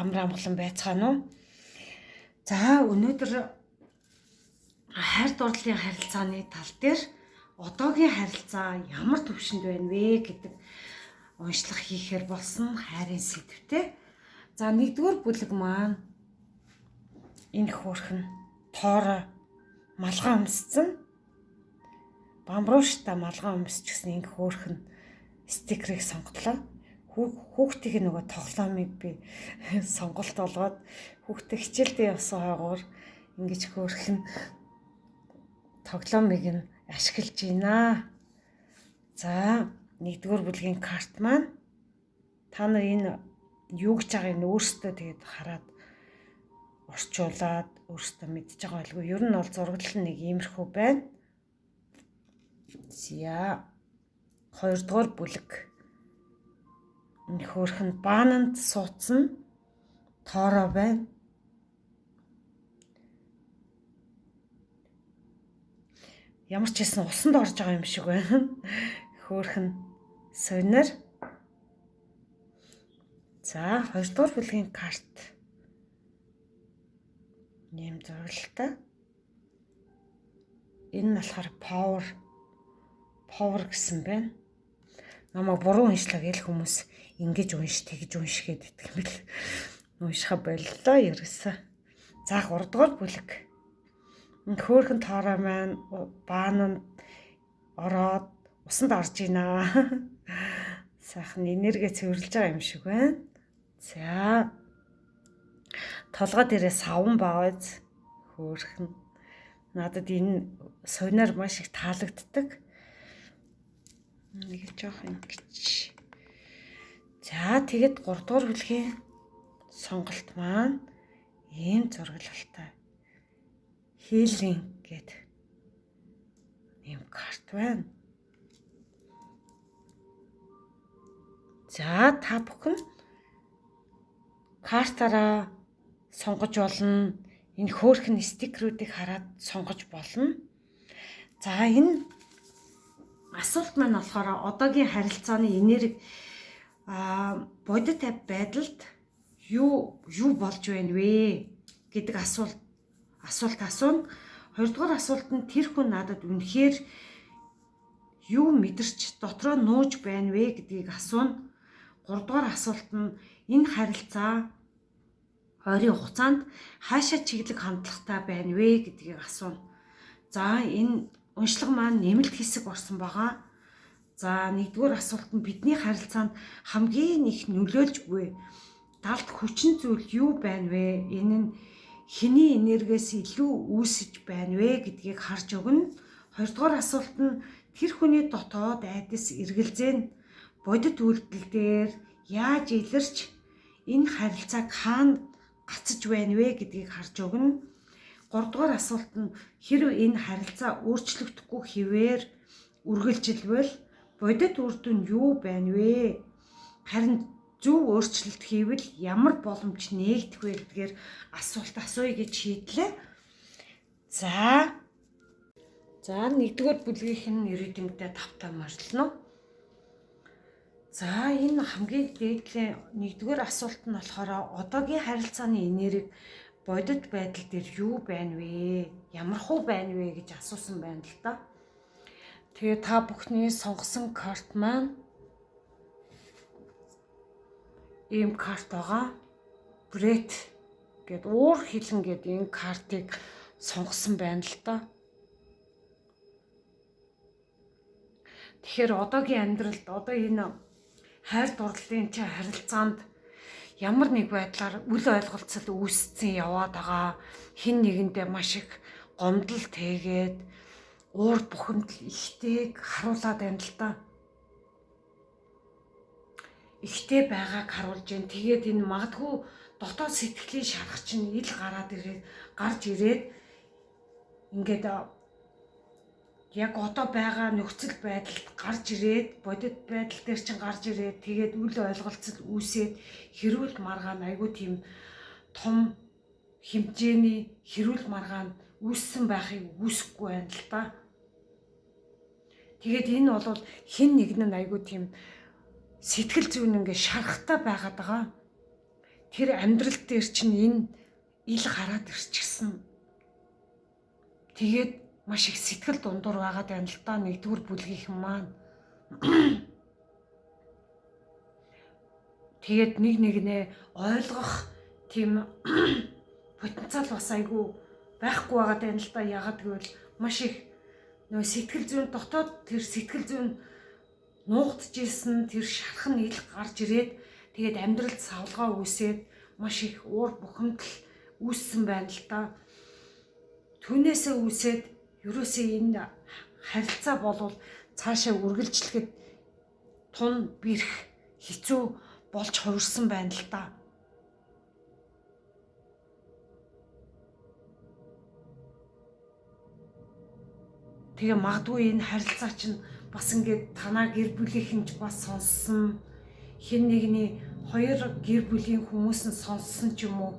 Амар амгалан байцгаана уу? За өнөөдөр хайр дурлалын харилцааны тал дээр одоогийн харилцаа ямар түвшинд байна вэ гэдэг уншлах хийхээр болсон хайрын сэдвтэй. За нэгдүгээр бүлэг маань энэ хөөрхөн тоороо малгай өмссөн. Бамбрууштай малгай өмсчихсэн энэ хөөрхөн стикерийг сонголоо. Хүүхдийн нөгөө тоглоомыг би сонголт болгоод хүүхдээ хичээлдээ явсан хойгоор ингэж хөөрхөн тоглоомыг нь ашиглаж байна. За нэгдүгээр бүлгийн карт маань та нар энэ юу гэж байгааг нь өөрсдөө тэгээд хараад орчуулад өөрсдөө мэдж байгаа байлгүй. Ер нь бол зураглал нэг иймэрхүү байна. За хоёрдугаар бүлэг. Энэ хөөрхөн баананд суудсан тоороо байна. Ямар ч хэлсэн усанд орж байгаа юм шиг байна. Хөөрхөн сойноор. За хоёрдугаар бүлгийн карт. Нэм зураглалтай. Энэ нь болохоор power гэсэн байна. Намайг буруу уншлаа гэл хүмүүс ингэж унш тэгж унш гэдэг юм бэл. Уншиха боллоо ерөөсөө. За гуравдугаар бүлэг. Энэ хөөрхөн тоороо маань баананд ороод усанд орж ийна. Сайхан энерги цэвэрлж байгаа юм шиг байна. За толгой дээрээ саван баавз хөөрхөн. Надад энэ сойноор маш их таалагддаг. Нэг л жоох ингэж. За тэгэд 3 дугаар бүлгийн сонголт маань ийм зураглалтай. Healing гэд ийм карт байна. За та бүхэн картаараа сонгож болно. Энэ хөөрхөн стикерүүдийг хараад сонгож болно. За энэ асуулт маань болохоор одоогийн харилцааны энерги бодит байдалд юу болж байна вэ гэдэг асуулт асууна. Хоёрдугаар асуулт нь тэр хүн надад үнэхээр юу мэдэрч дотроо нууж байна вэ гэдгийг асууна. Гуравдугаар асуулт нь энэ харилцаа ойрын хугацаанд хаашаа чиглэх хандлагатай байна вэ гэдгийг асууна. За энэ уншлага маань нэмэлт хэсэг орсон байгаа. За нэгдүгээр асуулт нь бидний харилцаанд хамгийн их нөлөөлж буй далд хүчин зүйл юу байна вэ? Энэ нь хэний энергиэс илүү үүсэж байна вэ гэдгийг харж өгнө. Хоёрдугаар асуулт нь тэр хүний дотоод айдас эргэлзээ нь бодит үйлдэл дээр яаж илэрч энэ харилцааг хаана гацаж байна вэ гэдгийг харж өгнө. Гуравдугаар асуулт нь хэрв энэ харилцаа өөрчлөгдөхгүй хэвээр үргэлжилвэл бодит үр дүн юу байна вэ? Харин зөв өөрчлөлт хийвэл ямар боломж нээгдэх вэ гэдгээр асуулт асууя гэж шийдлээ. За нэгдүгээр бүлгийнх нь reading-тэй тавтай морилно. За энэ хамгийн дээдлийн нэгдүгээр асуулт нь болохоор одоогийн харилцааны энерги бодит байдал дээр юу байна вэ? Ямар хуу байна вэ гэж асуусан байна л да. Тэгээ та бүхний сонгосон карт маань ийм карт байгаа. Брет гэд уур хилэн гэд энэ картыг сонгосон байна л да. Тэгэхээр одоогийн амьдралд одоо энэ хайр дурлалын чи харилцаанд ямар нэг байдлаар үл ойлголцол үүссэн яваад байгаа. Хин нэгэндээ маш их гомдол тэгээд уур бухимдал ихтэйг харуулад байна л да. Ихтэй байгааг харуулж байна. Тэгээд энэ магадгүй дотоод сэтгэлийн шарах чинь ил гараад ирээд гарч ирээд ингээд яг одоо байгаа нөхцөл байдалд гарч ирээд бодит байдал дээр чинь гарч ирээд тэгээд үл ойлголцол үүсээд хэрүүл маргаан айгүй тийм том хэмжээний хэрүүл маргаан үүссэн байхыг үүсэхгүй байна л да. Тэгээд энэ бол хэн нэг нь айгүй тийм сэтгэл зүйн ингээ шарахтай байгаад байгаа. Тэр амьдрал дээр чинь энэ ил гараад ирчихсэн. Тэгээд маш их сэтгэл дундуур байгаад байна л да, нэгдүгээр бүлгийнхэн маань. Тэгээд нэг нэгнээ ойлгох тийм потенциал бас айгүй байхгүй байгаад байна л да. Ягаад гэвэл маш их нөө сэтгэл зүйн дотоод тэр сэтгэл зүйн нуугдчихсэн тэр шарх нь ил гарч ирээд тэгээд амьдралд савлгаа үүсээд маш их уур бухимдал үүссэн байна л да. Түүнээсээ үүсээд ерөөсөө энэ харилцаа болвол цаашаа үргэлжлэхэд тун бэрх хэцүү болж хувирсан байна л да. Тэгээ магадгүй энэ харилцаа чинь бас ингээд танаа гэр бүлийнхэн ч бас сонссон, хэн нэгний хоёр гэр бүлийн хүмүүс нь сонссон ч юм уу.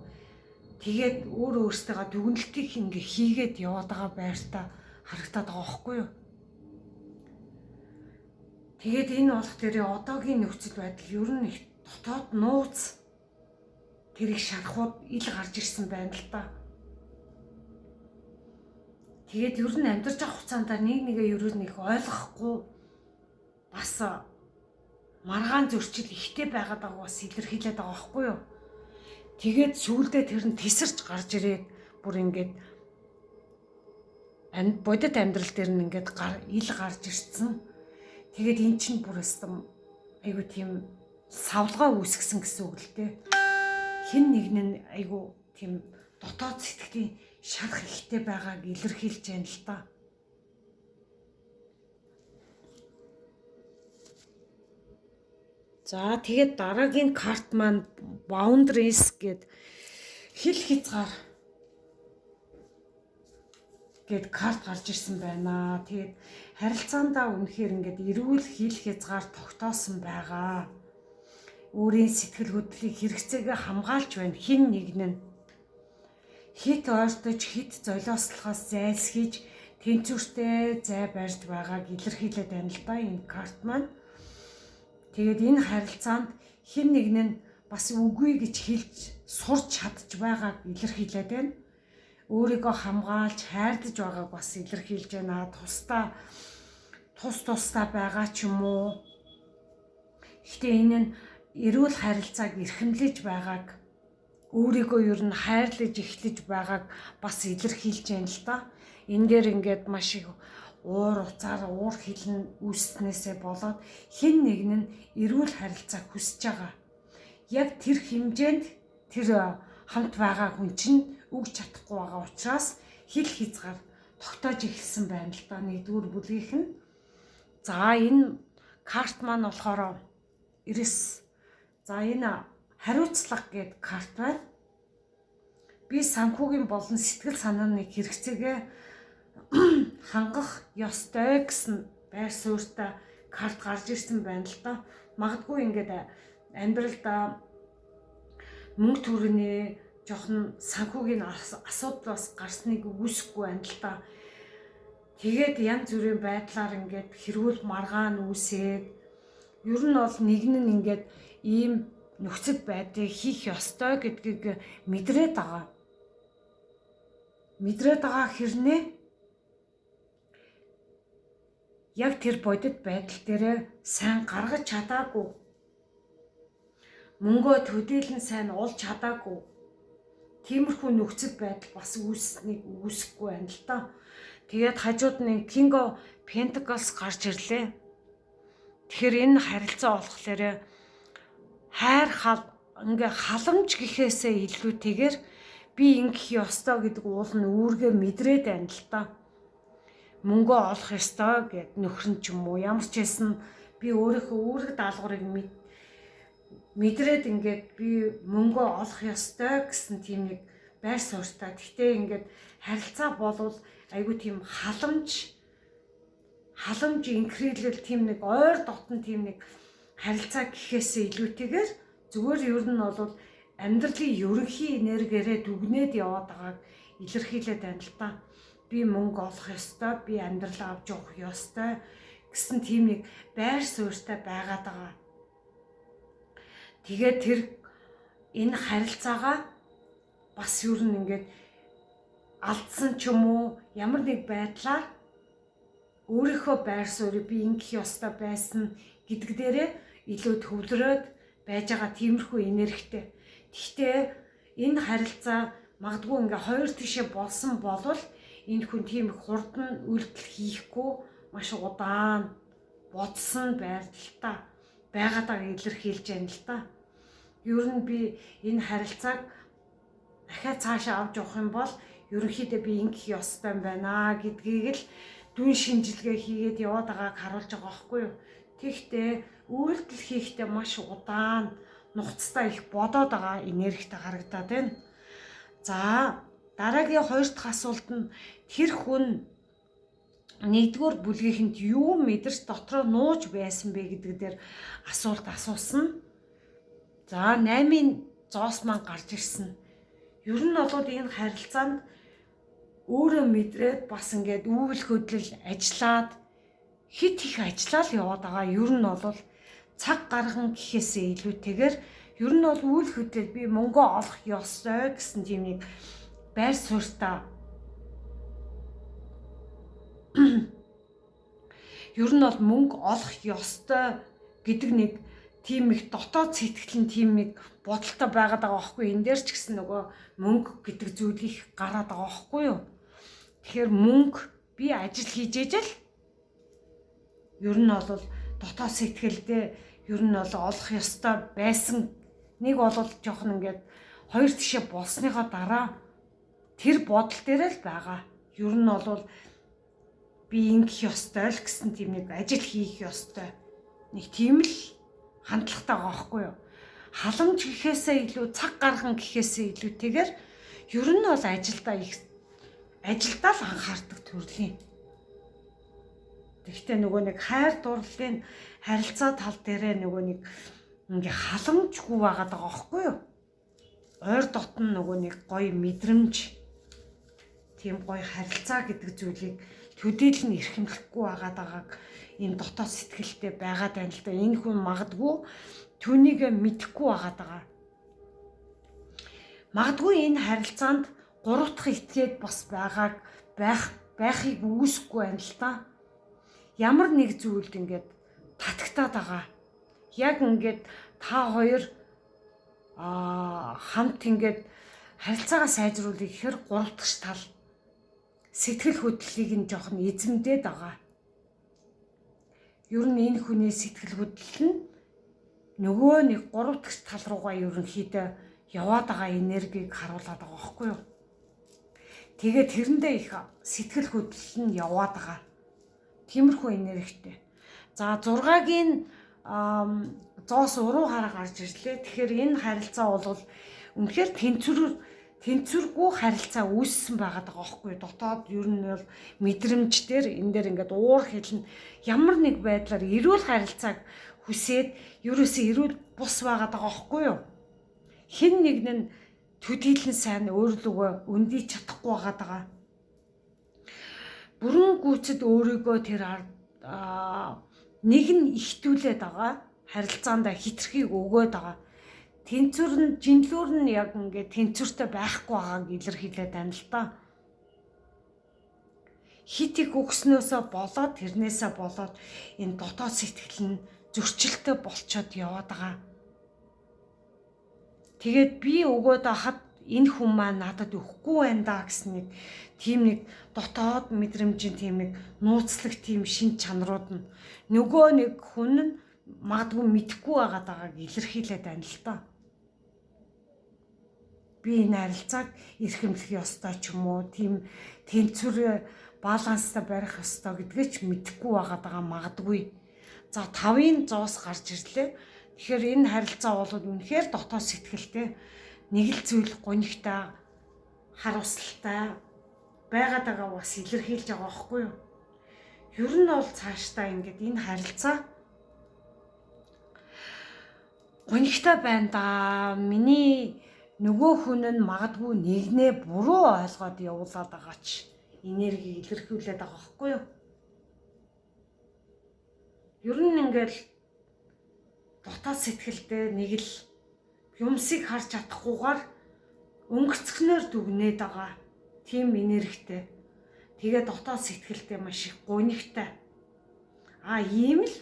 Тэгээд өөр өөрсдөө дүгнэлтийг ингээ хийгээд яваад байгаа байртаа харагдаад байгаа байхгүй юу? Тэгээд энэ болох дээрээ одоогийн нөхцөл байдал ер нь их дотоод нууц тэр их шархууд ил гарч ирсэн байна л да. Тэгээд ер нь амьдарч байгаа хугацаанд нэг нэгээ ер нь их ойлгохгүй бас маргаан зөрчил ихтэй байгаад байгааг бас илэрхийлээд байгаа байхгүй юу? Тэгээд сүүлдээ тэр нь тесэрч гарч ирээд бүр ингээд бодит амьдрал дээр нь ингээд ил гарч ирсэн. Тэгээд эн чинь бүр өстөм айгу тийм савлгаа үүсгэсэн гэсэн үг л дээ. Хэн нэг нь айгу тийм дотоод сэтгэлийн шарх ихтэй байгааг илэрхийлж байна л та. За тэгээд дараагийн карт маань Boundaries гээд хил хязгаар гээд карт гарч ирсэн байна. Тэгээд харилцаандаа үнэхээр ингээд эрүүл хил хязгаар тогтоосон байгаа. Өөрийн сэтгэл хөдлөлийг хэрэгцээгээ хамгаалж байна. Хин нэг нь хит ойртож, хит золиослохоос зайлсхийж тэнцвэртэй зай барьж байгааг илэрхийлээд байна л да энэ карт маань. Тэгээд энэ харилцаанд хэн нэг нь бас үгүй гэж хэлж сурч чадж байгааг илэрхийлээд байна. Өөрийгөө хамгаалж хайрлаж байгааг бас илэрхийлж байна. Тусдаа тус тусдаа байгаа ч юм уу. Гэхдээ энэ нь эрүүл харилцааг эрхэмлэж байгааг, өөрийгөө ер нь хайрлаж эхлэж байгааг бас илэрхийлж байна л да. Энэ дээр ингээд маш их уур уцаар уур хилэн үүснээсээ болоод хэн нэг нь эрүүл харилцааг хүсэж байгаа. Яг тэр хэмжээнд тэр хамт байгаа хүн чинь өгч чадахгүй байгаа учраас хил хязгаар тогтоож эхэлсэн байна л да. Нэгдүгээр бүлгийнх нь. За энэ карт маань болохоор 9. За энэ хариуцлага гээд карт байна. Би санхүүгийн болон сэтгэл санааны хэрэгцээгээ хангах ёстой гэсэн байр суурьтай карт гарч ирсэн байна л да. Магадгүй ингээд амьдралдаа мөнгө төгрөний жоохон санхүүгийн асуудал бас гарсныг үүсэхгүй байна л да. Тэгээд янз бүрийн байдлаар ингээд хэрүүл маргаан үүсээд ер нь бол нэг нь ингээд ийм нөхцөл байдлыг хийх ёстой гэдгийг мэдрээд байгаа. Мэдрээд байгаа хэрнээ яг тэр бодит байдал дээрээ сайн гаргаж чадаагүй. Мөнгөө төдийлөн сайн олж чадаагүй. Тиймэрхүү нөхцөл байдал бас үүснийг үүсэхгүй байна л да. Тэгээд хажууд нь King of Pentacles гарч ирлээ. Тэгэхээр энэ харилцаа болохоор хайр хал ингээ халамж гэхээсээ илүүтэйгээр би ингэх ёстой гэдэг уул нь үүргээ мэдрээд байна л да. Мөнгөө олох ёстой гэд нөхөр нь ч юм уу ямар ч байсан би өөрийнхөө үүрэг даалгаврыг мэдрээд ингээд би мөнгөө олох ёстой гэсэн тийм нэг байр суурьтай. Гэхдээ ингээд харилцаа болвол айгүй тийм халамж инкрилэл тийм нэг ойр дотн тийм нэг харилцаа гэхээсээ илүүтэйгээр зүгээр ер нь бол амьдралын ерөнхий энергиэрээ дүгнээд яваад байгааг илэрхийлээд байна л та. Би мөнгө олох ёстой, би амьдралаа авч явах ёстой гэсэн тийм нэг байр суурьтай байгаад байгаа. Тэгээд тэр Энэ харилцаагаа бас ер нь ингээд алдсан ч юм уу, ямар нэг байдлаар өөрийнхөө байр суурийг би ингэх ёстой байсан гэдэг дээрээ илүү төвлөрөөд байж байгаа тиймэрхүү энергитэй. Гэхдээ энэ харилцаа магадгүй ингээ хоёр тишээ болсон болвол энэ хүн тийм их хурдан үйлдэл хийхгүй маш удаан бодсон байдалтай байгаадаа илэрхийлж байна л та. Ер нь би энэ харилцааг дахиад цаашаа авч явах юм бол ерөнхийдөө би ингэх ёстой юм байна гэдгийг л дүн шинжилгээ хийгээд яваад байгааг харуулж байгаа байхгүй юу. Тэгэхдээ үйлдэл хийхдээ маш удаан нухацтай их бодоод байгаа энергитэй харагдаад байна. За, дараагийн хоёр дахь асуулт нь тэр хүн нэгдүгээр бүлгийнхэнд юу мэдэрч дотроо нууж байсан бэ гэдэг дээр асуулт асуусан. За, 8-ын зоос маань гарч ирсэн. Ер нь бол энэ харилцаанд өөрөө мэдрээд бас ингээд үүл хөдлөл ажиллаад хит их ажиллаал яваад байгаа. Ер нь бол цаг гарган гэхээсээ илүүтэйгээр ер нь бол үйл хөдлөл би мөнгө олох ёстой гэсэн тийм нэг байр суурьтай ер нь бол мөнгө олох ёстой гэдэг нэг тийм их дотоод сэтгэл нь тийм нэг бодолтой байгаад байгаа байхгүй. Энэ дээр ч гэсэн нөгөө мөнгө гэдэг зүйл их гараад байгаа байхгүй юу. Тэгэхээр мөнгө би ажил хийж ээж л ер нь бол дотоод сэтгэлдээ ер нь бол олох ёстой байсан. Нэг бол жоохон ингээд хоёр тишээ болсныхоо дараа тэр бодол дээр л байгаа. Ер нь бол би ингэх ёстой л гэсэн тийм нэг ажил хийх ёстой. Нэг тийм л хандлагатай байгаа байхгүй юу. Халамж гэхээсээ илүү цаг гарган гэхээсээ илүүтэйгээр ер нь бол ажилдаа их ажилдаа л анхаардаг төрлийн. Тэгэхдээ нөгөө нэг хайр дурлалын харилцаа тал дээрээ нөгөө нэг ингээ халамжгүй байгаад байгаа байхгүй юу? Ойр дотн нөгөө нэг гоё мэдрэмж, тийм гоё харилцаа гэдэг зүйлийг төдийл нь эрхэмлэхгүй байгаад байгааг энэ дотоод сэтгэлтэй байгаад байна л да. Энэ хүн магадгүй түүнийг мэдэхгүй байгаад байгаа. Магадгүй энэ харилцаанд гурав дахь этгээд бас байгааг байхыг үүсэхгүй байна л да. Ямар нэг зүйлд ингээд татагтаад байгаа. Яг ингээд та хоёр хамт ингээд харилцаагаа сайжруулах гэхээр гурав дахь тал сэтгэл хөдлөлийг нь жоохон эзэмдээд байгаа. Ер нь энэ хүний сэтгэл хөдлөл нь нөгөө нэг гурав дахь тал руугаа ерөнхийдөө яваад байгаа энергийг харуулад байгаа байхгүй юу? Тэгээд тэрэндээ их сэтгэл хөдлөл нь яваад байгаа. Тиймэрхүү энергитэй. За, 6-гийн зоос уруу хараа гарч ирлээ. Тэгэхээр энэ харилцаа бол үнэхээр тэнцвэргүй харилцаа үүссэн байгаад байгаа байхгүй. Дотоод ер нь бол мэдрэмж дээр энэ дээр ингээд уур хилэн ямар нэг байдлаар эрүүл харилцааг хүсээд ерөөсөө эрүүл бус байгаад байгаа байхгүй юу? Хин нэг нь төдийлөн сайн өөрлөгөө өндий чадахгүй байгаад байгаа. Бүрэн гүйцэд өөрийгөө тэр нэг нь ихтүүлээд байгаа. Харилцаанд хитрхийг өгөөд байгаа. Тэнцвэр нь жинлүүр нь яг ингээд тэнцвэртэй байхгүй байгааг илэрхийлээд байна л да. Хит их өгснөөсөө болоод тэрнээсээ болоод энэ дотоод сэтгэл нь зөрчилтэй болчоод яваад байгаа. Тэгээд би өгөөд байхад энэ хүн маань надад өгөхгүй байна да гэсэн нэг тийм нэг дотоод мэдрэмжийн тийм нэг нууцлаг тийм шин чанарууд нь нөгөө нэг хүн нь магадгүй мэдэхгүй байгаад байгааг илэрхийлээд байна л да. Би энэ харилцааг эрхэмлэх ёстой ч юм уу, тийм тэнцвэр баланстай барих ёстой гэдгээ ч мэдэхгүй байгаад байгаа магадгүй. За, 5-ын зоос гарч ирлээ. Тэгэхээр энэ харилцаа бол үнэхээр дотоод сэтгэлтэй нэг л зүйл гонигтай харуулсалтай байгаад байгаа бас илэрхийлж байгаа байхгүй юу? Ер нь бол цаашдаа ингээд энэ харилцаа гонигтай байна да. Миний нөгөө хүн нь магадгүй нэгнээ буруу ойлгоод явуулаад байгаа ч энерги илэрхийлээд байгаа байхгүй юу? Ер нь ингээл дотоод сэтгэлдээ нэг л Юмсыг харж чадахгүйгээр өнгөрцгнөөр дүгнээд байгаа. Тийм энергитэй. Тэгээ дотоод сэтгэлдээ маш их гунигтай. А ийм л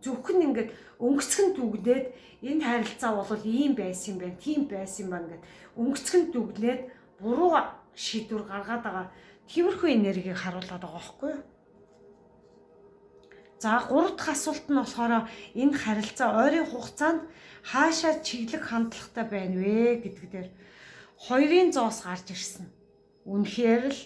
зөвхөн ингээд өнгөцгөн дүгнээд энэ харилцаа бол ийм байсан юм байна, тийм байсан юм байна гэд өнгөцгөн дүгнээд буруу шийдвэр гаргаад байгаа. Тиймэрхүү энергийг харуулад байгаа байхгүй юу? За гурав дахь асуулт нь болохоор энэ харилцаа ойрын хугацаанд хаашаа чиглэх хандлагатай байна вэ гэдэг дээр хоёрын зоос гарч ирсэн. Үнэхээр л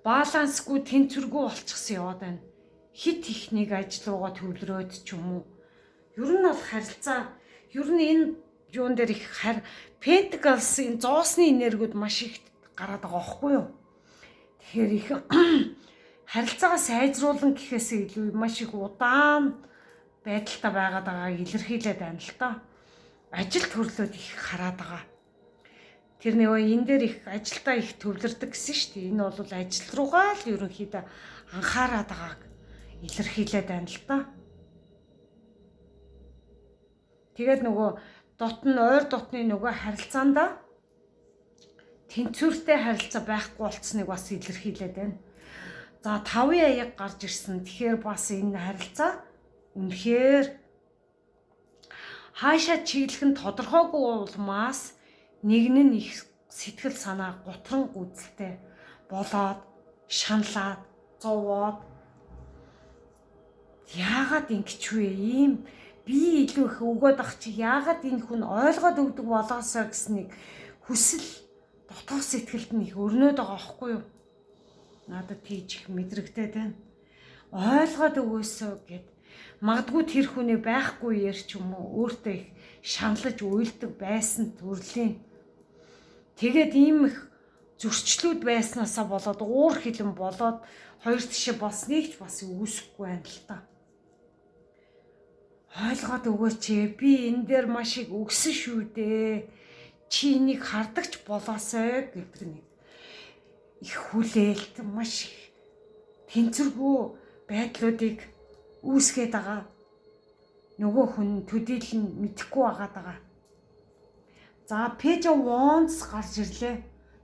балансгүй тэнцвэргүй болчихсон яваад байна. Хит их нэг ажил руугаа төвлөрөөд ч юм уу. Ер нь бол харилцаа ер нь энэ юун дээр их Pentacles-ын зоосны энергиуд маш их гараад байгаа байхгүй юу? Тэгэхээр их харилцаагаа сайжруулан гэхээс илүү маш их удаан байдалтай байгаад байгааг илэрхийлээд байна л та. Ажил төрлөөд их хараад байгаа. Тэр нөгөө энэ дээр их ажилдаа их төвлөрдөг гэсэн шүү дээ. Энэ бол ажил руугаа л ерөнхийдөө анхаарад байгааг илэрхийлээд байна л та. Тэгээд нөгөө дотн ойр дотны нөгөө харилцаандаа тэнцвэртэй харилцаа байхгүй болцсныг бас илэрхийлээд байна. За 5-ын аяг гарч ирсэн. Тэгэхээр бас энэ харилцаа үнэхээр хаашаа чиглэх нь тодорхойгүй улмаас нэг нь их сэтгэл санаа гутран гүйцэлтэй болоод шаналаад зовоод яагаад ингэж вэ? Ийм би илүү их өгөөд ах чи яагаад энэ хүн ойлгоод өгдөг болоосоо гэснийг хүсэл дотоос сэтгэлд нь их өрнөд байгаа аахгүй юу? Надад тийж их мэдрэгдээд байна. Ойлгоод өгөөсөө гэд магадгүй тэр хүний байхгүй яар ч юм уу өөртөө их шаналж уйлдаг байсан төрлийн. Тэгээд ийм их зөрчлүүд байснаасаа болоод уур хилэн болоод хоёр тишээ болсныг ч бас үүсэхгүй байна л та. Ойлгоод өгөөч ээ. Би энэ дээр маш их өгсөн шүү дээ. Чи энийг хардагч болоосой гэдэг нэг их хүлээлт, маш их тэнцвэргүй байдлуудыг үүсгээд байгаа. Нөгөө хүн төдийл нь мэдэхгүй байгаад байгаа. За Page of Wands гарч ирлээ.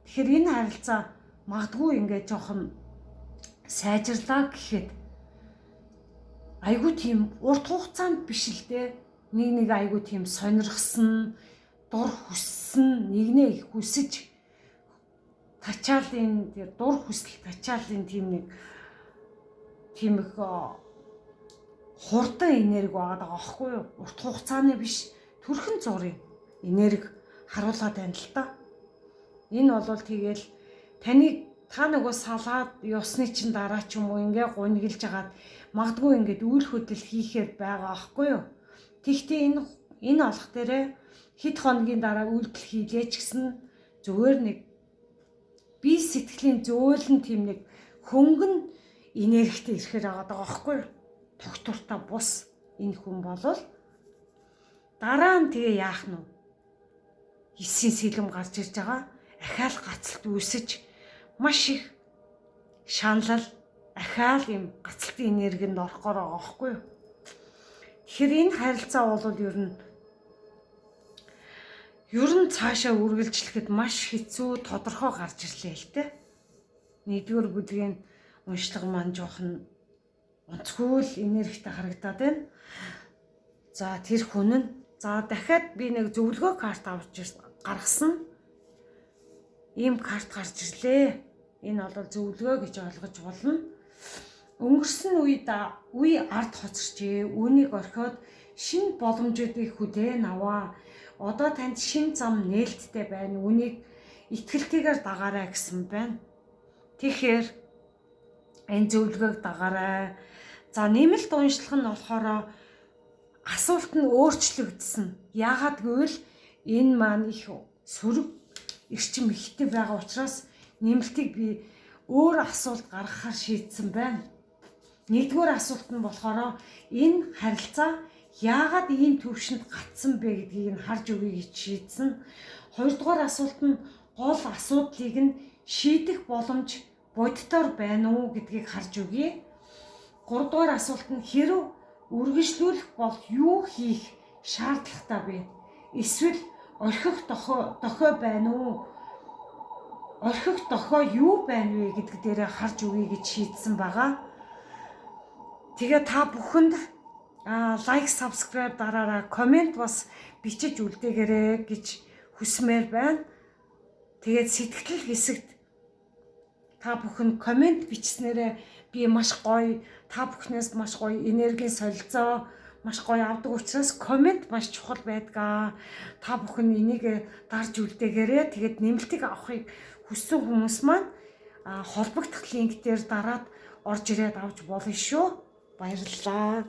Тэгэхээр энэ харилцаа магадгүй ингээд жоохон сайжрлаа гэхэд айгүй тийм урт хугацаанд биш л дээ. Нэг нэг айгүй тийм сонирхсан, дур хүссэн, нэгнээ их хүсэж тачаалын тэр дур хүсэл тачаалын тийм нэг тийм их хурдан энерги байгаад байгаа аахгүй юу? Урт хугацааны биш, төрхөн зургийн энерги харуулад байна л та. Энэ бол тэгэл таныг та нөгөө салаад явсны чинь дараа ч юм уу ингээ гуниглж хагаад магадгүй ингээд үйл хөдлөл хийхээр байгаа аахгүй юу? Тэгтээ энэ олох дээрээ хэд хоногийн дараа үйлдэл хийлээ ч гэсэн зүгээр нэг би сэтгэлийн зөөлөн тийм нэг хөнгөн энергитэй ирэхээр байгаа даа байхгүй юу? Тогтвортой бус энэ хүн болол дараа нь тэгээ яах нь вэ? Есийн сэлэм гарч ирж байгаа. Ахаал гацалт үүсэж маш их шаналл, ахаал юм гацалтын энергинд орохоор байгаа байхгүй юу? Тэгэхээр энэ харилцаа бол ер нь цаашаа үргэлжлэхэд маш хэцүү тодорхой гарч ирлээ л дээ. Нэгдүгээр бүлгийн уншлага маань жоохон онцгой л энергитэй харагдаад байна. За тэр хүн нь за дахиад би нэг зөвлөгөө карт авч гаргасан. Ийм карт гарч ирлээ. Энэ бол зөвлөгөө гэж ойлгож болно. Өнгөрсөн үед үе ард хоцорчээ. Үүнийг орхиод шинэ боломжуудыг хүлээн аваа. Одоо танд шинэ зам нээлттэй байна. Үүнийг итгэлтэйгээр дагаарай гэсэн байна. Тэгэхээр энэ зөвлөгөөг дагаарай. За нэмэлт уншлах нь болохоор асуулт нь өөрчлөгдсөн. Яагаад гэвэл энэ маань их сөрөг эрчим ихтэй байгаа учраас нэмэлтийг би өөр асуулт гаргахаар шийдсэн байна. Нэгдүгээр асуулт нь болохоор энэ харилцаа яагаад ийм төвшөнд гацсан бэ гэдгийг нь харж өгье гэж шийдсэн. Хоёрдугаар асуулт нь гол асуудлыг нь шийдэх боломж бодитоор байна уу гэдгийг харж өгье. Гуравдугаар асуулт нь хэрв үргэлжлүүлэх бол юу хийх шаардлагатай бэ? Эсвэл орхих дохио байна уу? Орхих дохио юу байна вэ гэдэг дээрээ харж өгье гэж шийдсэн байгаа. Тэгээ та бүхэнд like, subscribe дараараа, comment бас бичиж үлдээгээрэй гэж хүсмээр байна. Тэгээд сэтгэл хэсэгт та бүхэн comment бичснээрээ би маш гоё, та бүхнээс маш гоё энергийн солилцоо маш гоё авдаг учраас comment маш чухал байдгаа. Та бүхэн энийг дарж үлдээгээрэй. Тэгээд нэмэлтийг авахыг хүссэн хүмүүс маань холбогдох link дээр дараад орж ирээд авч болно шүү. Баярлалаа.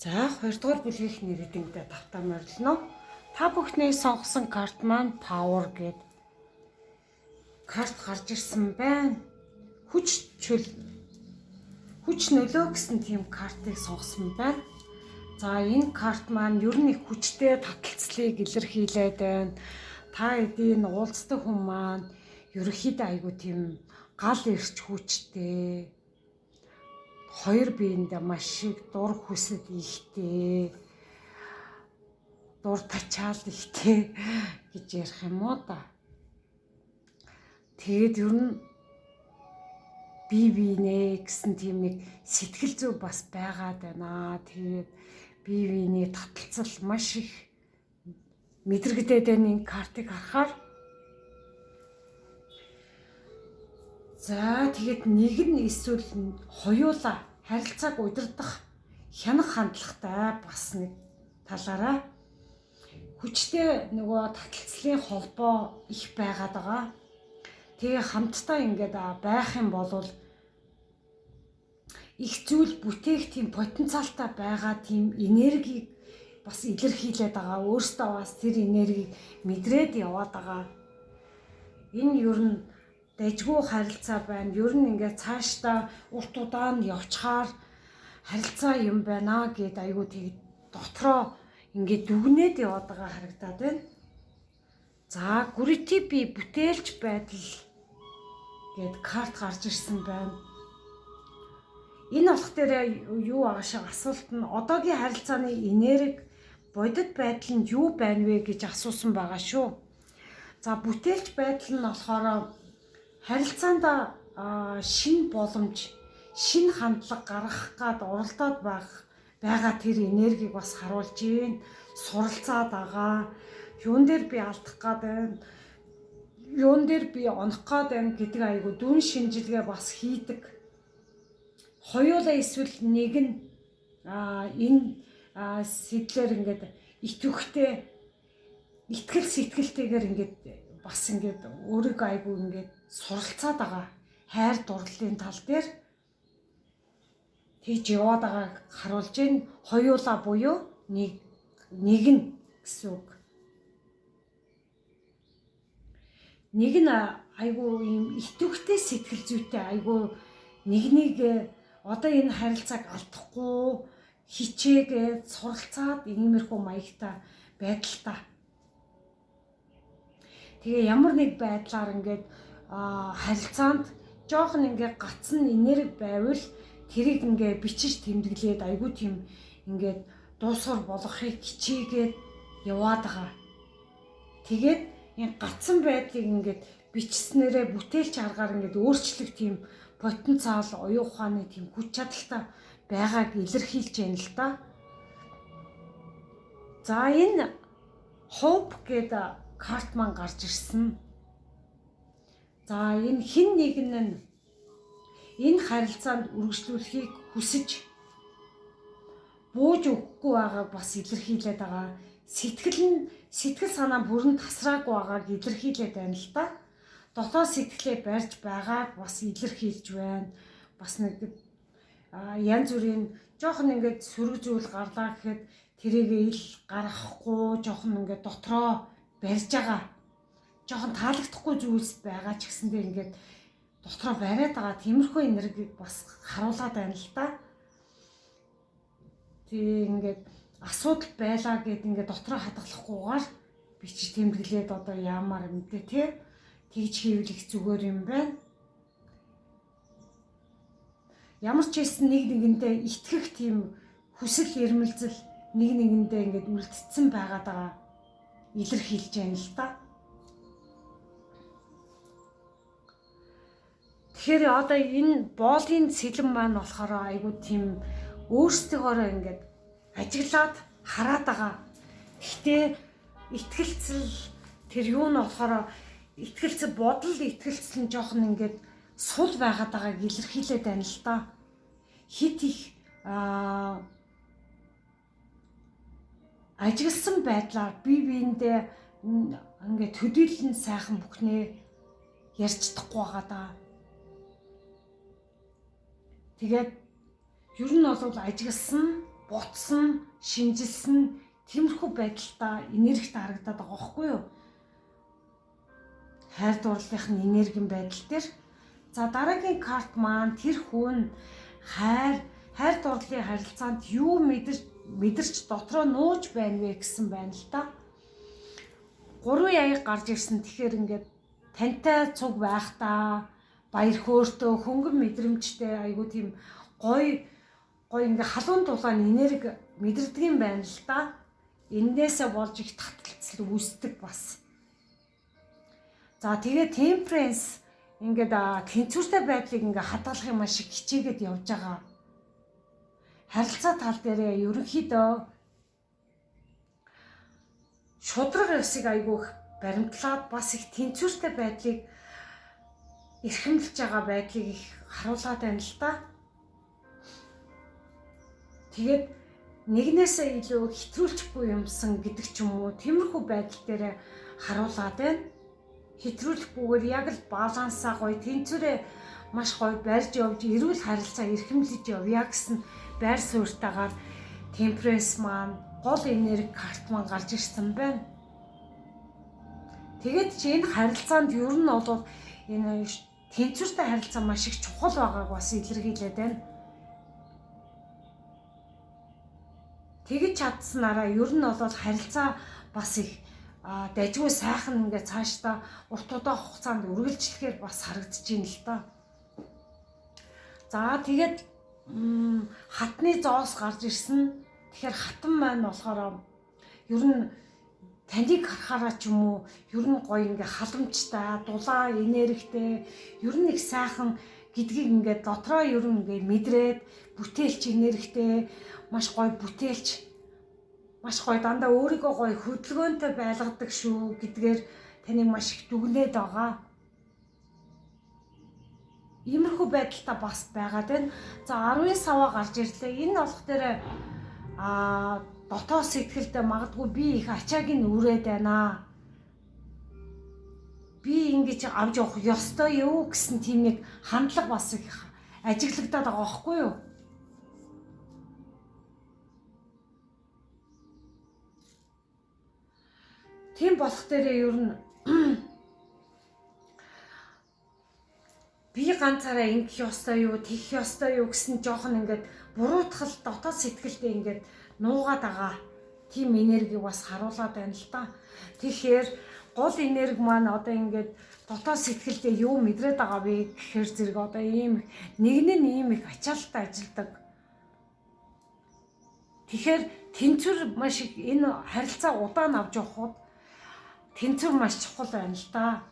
За, 2 дугаар бүлгийнхний reading д тавтаа морилно. Та бүхний сонгосон карт маань Power гээд карт гарч ирсэн байна. Хүч чөл, хүч нөлөө гэсэн тийм картыг сонгосон байна. За, энэ карт маань ер нь их хүчтэй таталцлыг илэрхийлээд байна. Та хэдийн уулздаг хүн маань ерөнхийдөө айгу тийм гал эрч хүчтэй. Хоёр биендээ маш их дур хүсэл ихтэй, дур тачаал ихтэй гэж ярих юм уу да. Тэгээд ер нь бие биенээ гэсэн тийм нэг сэтгэл зүй бас байгаад байна. Тэгээд бие биений таталцал маш их мэдрэгдээд байна энэ картыг харахаар. За, тэгээд нэг нь эсвэл хоёулаа харилцааг удирдах хянах хандлагатай, бас нэг талаараа хүчтэй нөгөө таталцлын холбоо их байгаад байгаа. Тэгээ хамтдаа ингээд байх юм бол их зүйл бүтээх тийм потенциалтай байгаа тийм энергийг бас илэрхийлээд байгаа. Өөртөө бас тэр энергийг мэдрээд яваад байгаа. Энэ ер нь дажгүй харилцаа байна. Ер нь ингээд цаашдаа урт удаан явчихаар харилцаа юм байна гэд айгуу тэг дотроо ингээд дүгнээд яваад байгаа харагдаад байна. За, creative би бүтээлч байдал гээд карт гарч ирсэн байна. Энэ болох дээр юу байгаа шиг асуулт нь одоогийн харилцааны энерги, бодит байдал нь юу байна вэ гэж асуусан байгаа шүү. За, бүтээлч байдал нь болохоор харилцаанд шинэ боломж, шинэ хандлага гаргах гад уралдаад байх байгаа тэр энергийг бас харуулж гин, суралцаад байгаа. Юун дээр би алдах гад байна, юун дээр би онох гад байна гэдэг айгу дүн шинжилгээ бас хийдэг. Хоёулаа эсвэл нэг нь энэ сэдлэр ингээд итгэвхтэй, итгэл сэтгэлтэйгээр ингээд бас ингээд өөрийгөө айгу ингээд суралцаад байгаа. Хайр дурлалын тал дээр тэгж яваад байгааг харуулж гин, хоёулаа буюу нэг нэг нь гэсэн үг. Нэг нь айгу ийм итгэвхтэй, сэтгэл зүйтэй, айгу нэг нэг одоо энэ харилцааг алдахгүй хичээгээд суралцаад иймэрхүү маягтай байдалтай. Тэгээ ямар нэг байдлаар ингээд харилцаанд жоохон ингээд гацсан энерги байвал тэрийг ингээд бичиж тэмдэглээд айгүй тийм ингээд дуусгар болгохыг хичээгээд яваад байгаа. Тэгээд энэ гацсан байдлыг ингээд бичснээрээ бүтээлч аргаар ингээд өөрчлөх тийм потенциал, оюун ухааны тийм хүч чадалтай байгааг илэрхийлж байна л да. За, энэ Hope гэдэг карт маань гарч ирсэн. За, энэ хэн нэгэн нь энэ харилцаанд үргэлжлүүлэхийг хүсэж бууж өгөхгүй байгааг бас илэрхийлээд байгаа. Сэтгэл нь, сэтгэл санаа бүрэн тасраагүй байгааг илэрхийлээд байна л да. Дотоод сэтгэлээ барьж байгааг бас илэрхийлж байна. Бас нэг янз бүрийн жоохон ингээд сөрөг зүйл гарлаа гэхэд тэрийг ил гаргахгүй, жоохон ингээд дотроо барьж байгаа. Жоохон таалагдахгүй зүйлс байгаа ч гэсэндээ ингээд дотроо бариад байгаа тиймэрхүү энергийг бас харуулад байна л да. Тэгээ ингээд асуудал байлаа гэд ингээд дотроо хадгалахгүйгээр бичиж тэмдэглээд одоо яамаар юм бэ те, тэгж хийвэл их зүгээр юм байна. Ямар ч байсан нэг нэгэндээ итгэх тийм хүсэл эрмэлзэл нэг нэгэндээ ингээд үлдсэн байгаад байгаа илэрхийлж байна л да. Тэгэхээр одоо энэ боолын сэлэм маань болохоор айгүй тийм өөрсдөөрөө ингээд ажиглаад хараад байгаа. Гэхдээ итгэлцэл тэр юу нь болохоор итгэлцэл бодол итгэлцэл нь жоохон ингээд сул байгаад байгааг илэрхийлээд байна л да. Хит их ажигласан байдлаар бие биендээ ингээд төдийлөн сайхан бүхнээ ярьж чадахгүй байгаа даа. Тэгээд ер нь бол ажигласан, ботсон, шинжилсэн тиймэрхүү байдалтай энергитэй харагдаад байгаа байхгүй юу? Хайр дурлалын нь энергийн байдал дээр. За дараагийн карт маань тэр хүн хайр дурлалын харилцаанд юу мэдэрч дотроо нууж байна вэ гэсэн байна л да. 3 яяг гарч ирсэн. Тэгэхээр ингээд тантай цуг байхдаа баяр хөөртөө хөнгөн мэдрэмжтэй айгуу тийм гоё гоё ингээ халуун тулаан энерги мэдэрдэг юм байна л да. Эннээсээ болж их таталцал үүсдэг бас. За тэгээ Temperance ингээд тэнцвэртэй байдлыг ингээ хадгалах юм шиг хичээгээд явж байгаа. Харилцаа тал дээрээ ерөнхийдөө шудраг ёсыг айгүй их баримтлаад бас их тэнцвэртэй байдлыг эрхэмлэж байгаа байдлыг их харуулад байна л да. Тэгээд нэгнээсээ илүү хэтрүүлчихгүй юмсан гэдэг ч юм уу тиймэрхүү байдал дээр харуулад байна. Хэтрүүлэхгүйгээр яг л балансаа гоё тэнцвэрээ маш гоё барьж явж эрүүл харилцаа эрхэмлэж явъя гэсэн байр суурьтайгаар Temperance маань гол энерги карт маань гарч ирсэн байна. Тэгээд чи энэ харилцаанд ер нь бол энэ тэнцвэртэй харилцаа маш их чухал байгааг бас илэрхийлээд байна. Тэгэж чадсанараа ер нь бол харилцаа бас их дажгүй сайхан ингээ цаашдаа урт удаан хугацаанд үргэлжлэхээр бас харагдаж байна л да. За тэгээд хатны зоос гарч ирсэн. Тэгэхээр хатан маань болохоор ер нь таныг харахаараа ч юм уу ер нь гоё ингээ халамжтай, дулаан энергитэй, ер нь их сайхан гэдгийг ингээ дотроо ер нь ингээ мэдрээд бүтээлч энергитэй, маш гоё бүтээлч, маш гоё дандаа өөрийгөө гоё хөдөлгөөнтэй байлгадаг шүү гэдгээр таныг маш их дүгнээд байгаа. Иймэрхүү байдалтай бас байгаад байна. За 10-ын саваа гарч ирлээ. Энэ болох дээр дотоод сэтгэлдээ магадгүй би их ачааг нь үрээд байна. Би ингэж авч явах ёстой юу гэсэн тийм нэг хандлага бас их ажиглагдаад байгаа байхгүй юу? Тийм болох дээрээ ер нь би ганцаараа ингэх ёстой юу, тэгэх ёстой юу гэсэн жоохон ингээд буруутгал дотоод сэтгэлдээ ингээд нуугаад байгаа тийм энергийг бас харуулад байна л да. Тэгэхээр гол энерги маань одоо ингээд дотоод сэтгэлдээ юу мэдрээд байгаа вэ гэхээр зэрэг одоо ийм нэг нь ийм их ачаалттай ажилдаг. Тэгэхээр тэнцвэр маш их энэ харилцаа удаан авч явахад тэнцвэр маш чухал байна л да.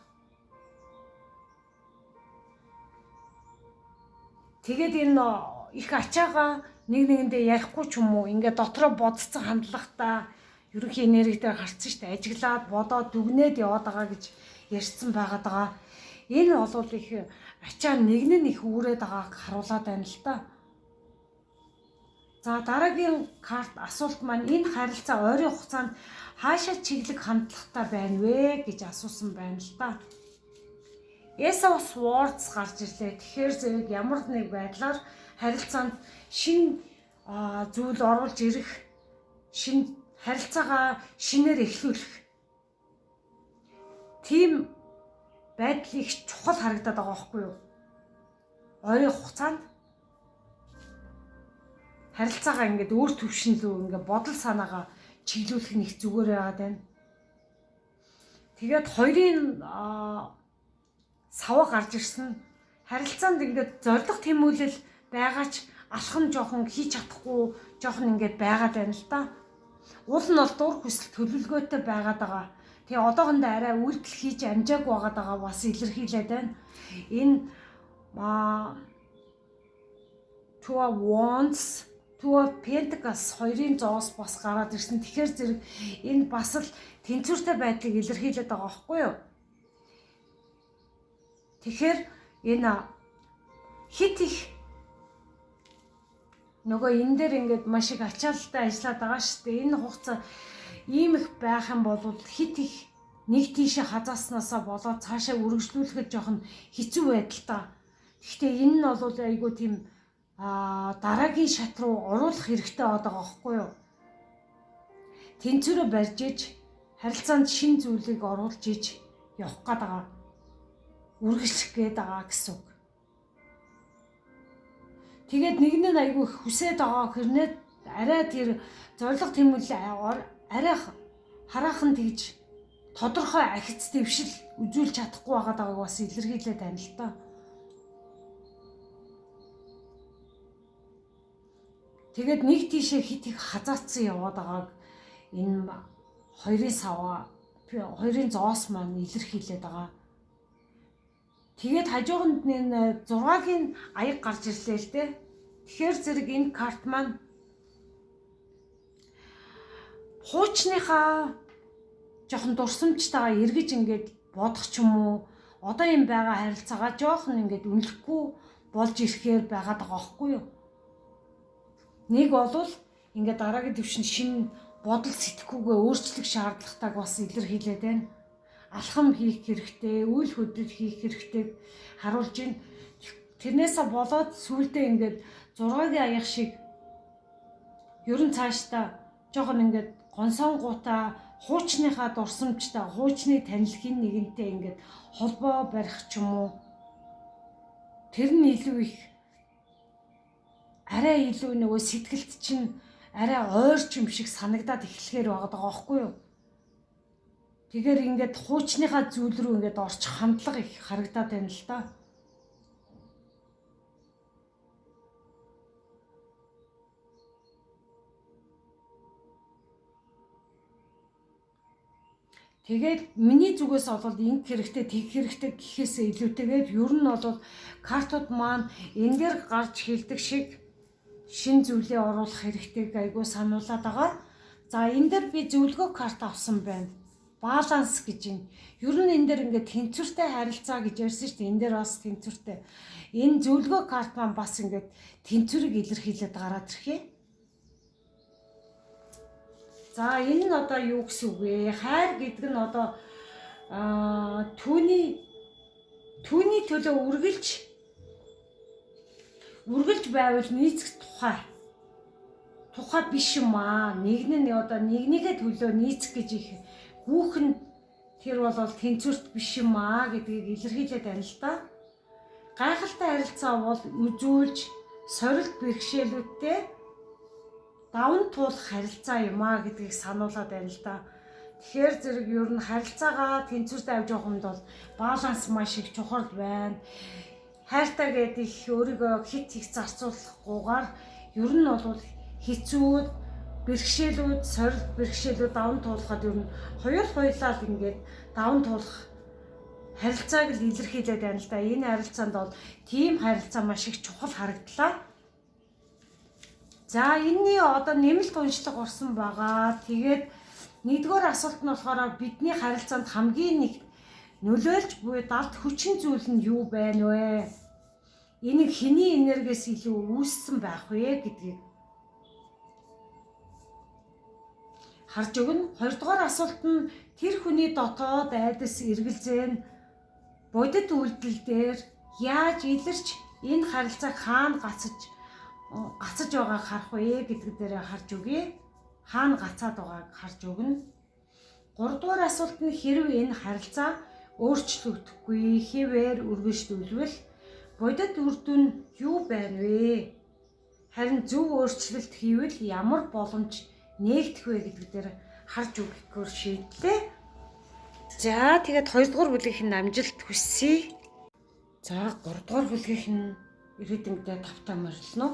Тэгээд энэ их ачаага нэг нэгэндээ ярихгүй ч юм уу ингээд дотроо бодцсон хандлагатай ерөнхий энерги дээр гарцсан шүү дээ. Ажиглаад бодоод дүгнээд яваад байгаа гэж ярьсан байгаад байгаа. Энэ бол их ачаа нэг нь их үүрээд байгааг харуулад байна л да. За дараагийн карт асуулт маань энэ харилцаа ойрын хугацаанд хаашаа чиглэх хандлагатай байна вэ гэж асуусан байна л да. Ace of Swords гарч ирлээ. Тэгэхээр зэрэг ямар нэг байдлаар харилцаанд шинэ зүйл оруулж ирэх, шинэ харилцаагаа шинээр эхлүүлэх тийм байдал их чухал харагдаад байгаа байхгүй юу? Ойрын хугацаанд харилцаагаа ингээд өөр төвшин лүү ингээд бодол санаагаа чиглүүлэх нь их зүгээр байгаад байна. Тэгээд хоёрын саваа гарч ирсэн. Харилцаанд ингээд зориг тэмүүлэл байгаа ч алхам жоохон хийж чадахгүй жоохон ингээд байгаад байна л да. Уул нь бол дур хүсэл төлөвлөгөөтэй байгаад байгаа. Тэгээ одоохондоо арай үйлдэл хийж амжаагүй байгаад байгаа бас илэрхийлээд байна. Энэ Two of Wands, Two of Pentacles хоёрын зоос бас гараад ирсэн. Тэгэхээр зэрэг энэ бас л тэнцвэртэй байдлыг илэрхийлээд байгаа байхгүй юу? Тэгэхээр энэ хит их нөгөө энэ дээр ингээд маш их ачаалалтай ажиллаад байгаа шүү дээ. Энэ хугацаа ийм их байх юм бол хит их нэг тийшээ хазааснаасаа болоод цаашаа үргэлжлүүлэхэд жоохон хэцүү байдалтай. Гэхдээ энэ нь бол айгүй тийм дараагийн шат руу оруулах хэрэгтэй байгаа байхгүй юу? Тэнцвэрээ барьж иж харилцаанд шин зүйлийг оруулж иж явах гээд байгаа. Үргэлжлэх гээд байгаа гэсэн үг. Тэгээд нэг нь айгүй их хүсээд байгаа хэрнээ арай тэр зориг тэмүүлэл арай хараахан тэгж тодорхой ахиц дэвшил үзүүлж чадахгүй байгаа дагааг бас илэрхийлээд байна л та. Тэгээд нэг тийшээ хит их хазаацсан яваад байгааг энэ хоёрын саваа хоёрын зоос маань илэрхийлээд байгаа. Тэгээд хажууганд нь 6-гийн аяг гарч ирлээ л дээ. Тэгэхээр зэрэг энэ карт маань хуучныхаа жоохон дурсамжтайгаа эргэж ингээд бодох ч юм уу, одоо юм байгаа харилцаагаа жоохон ингээд үнэлэхгүй болж ирэхээр байгаад байгаа байхгүй юу? Нэг болвол ингээд дараагийн төвшөнд шинэ бодол сэтгхүүгээ өөрчлөх шаардлагатайг бас илэрхийлээд байна. Алхам хийх хэрэгтэй, үйл хөдлөл хийх хэрэгтэйг харуулж байна. Тэрнээсээ болоод сүүлдээ ингээд 6-гийн аяг шиг ерөн цаашдаа жоохон ингээд гонсонгуудаа хуучныхаа дурсамжтай, хуучны танил хин нэгэнтэй ингээд холбоо барих ч юм уу. Тэр нь илүү их арай илүү нөгөө сэтгэлд чинь арай ойрч юм шиг санагдаад эхлэхээр байгаа даа байхгүй юу? Тэгэхээр ингээд хуучныхаа зүйл рүү ингээд орчих хандлага их харагдаад байна л да. Тэгээд миний зүгээс бол ингэх хэрэгтэй, тэгэх хэрэгтэй гэхээсээ илүүтэйгээр ер нь бол картууд маань энэ дээр гарч хэлдэг шиг шин зүйлээ оруулах хэрэгтэйг айгуу сануулад байгаа. За энэ дээр би зөвлөгөө карт авсан байна. Баланс гэж юм. Ер нь энэ дээр ингээд тэнцвэртэй харилцаа гэж ярьсан шүү дээ. Энэ дээр бас тэнцвэртэй. Энэ зөвлөгөө карт маань бас ингээд тэнцвэрийг илэрхийлээд гараад ирэх юм. За энэ нь одоо юу гэсэн үг вэ? Хайр гэдэг нь одоо түүний төлөө үргэлж байвал нийцэх тухай биш юм аа. Нэг нь одоо нэгнийхээ төлөө нийцэх гэж их гүүх нь тэр бол тэнцвэрт биш юм аа гэдгийг илэрхийлээд байна л да. Гайхалтай харилцаа бол үзүүлж сорилт бэрхшээлүүдтэй даван туулах харилцаа юм аа гэдгийг сануулад байна л да. Тэгэхээр зэрэг ер нь харилцаагаа тэнцвэрт авч явах юмд бол баланс маш их чухал байна. Хайртай гэдэг их өөрийгөө хит их зарцуулахгүйгээр ер нь бол хэцүүд, бэрхшээлүүд, сорилт бэрхшээлүүд даван туулахад ер нь хоёулаа л ингээд даван туулах харилцааг л илэрхийлээд байна л да. Энэ харилцаанд бол тийм харилцаа маш их чухал харагдлаа. За энэний одоо нэмэлт уншлага орсон байгаа. Тэгээд нэгдүгээр асуулт нь болохоор бидний харилцаанд хамгийн нэг нөлөөлж буй далд хүчин зүйл нь юу байна вэ? Энийг хэний энергиэс илүү үүссэн байх вэ гэдгийг харж өгнө. Хоёрдугаар асуулт нь тэр хүний дотоод айдас эргэлзээ нь бодит үйлдэл дээр яаж илэрч энэ харилцааг хаана гацаж байгааг харах вэ гэдэг дээр харж өгье. Хаана гацаад байгааг харж өгнө. Гуравдугаар асуулт нь хэрв энэ харилцаа өөрчлөгдөхгүй хэвээр үргэлжлүүлвэл бодит үр дүн юу байна вэ? Харин зөв өөрчлөлт хийвэл ямар боломж нээгдэх вэ гэдэг дээр харж өгөхөөр шийдлээ. За тэгээд хоёрдугаар бүлгийнх нь амжилт хүсье. За гуравдугаар бүлгийнх нь ирээдүйдээ тавтай морилно.